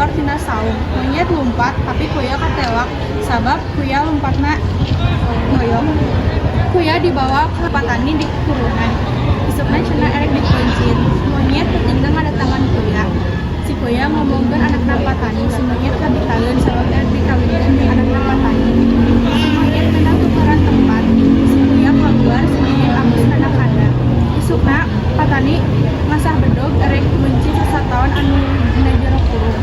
keluar tina saung. Monyet lumpat, tapi kuya katewak sabab kuya lumpatna hoyong. Kuya dibawa ke patani di kurungan. Isukna cenah erek dikuncit. Monyet peutingna ngadatangan kuya. Si kuya ngomongkeun anakna patani. Si monyet kabitaeun sabab erek dikawinkeun jeung anakna patani. Si monyet minta tukeran tempat. Si kuya keluar, si monyet ambus kana kandang. Isukna patani ngasah bedog erek ngunci sasataon anu dina jero kurung.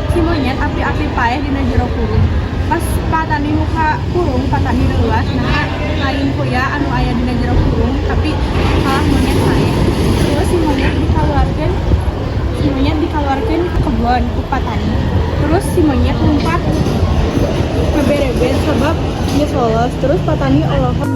Si monyet api-api paeh dina jero kurung. Pas patani muka kurung, patani reuas, naha lain kuya anu aya dina jero kurung, tapi malah monyet paeh. Terus si monyet dikaluarkeun ke kebon ku patani. Terus si monyet lompat ngeberebet sabab geus lolos. Terus patani olohok.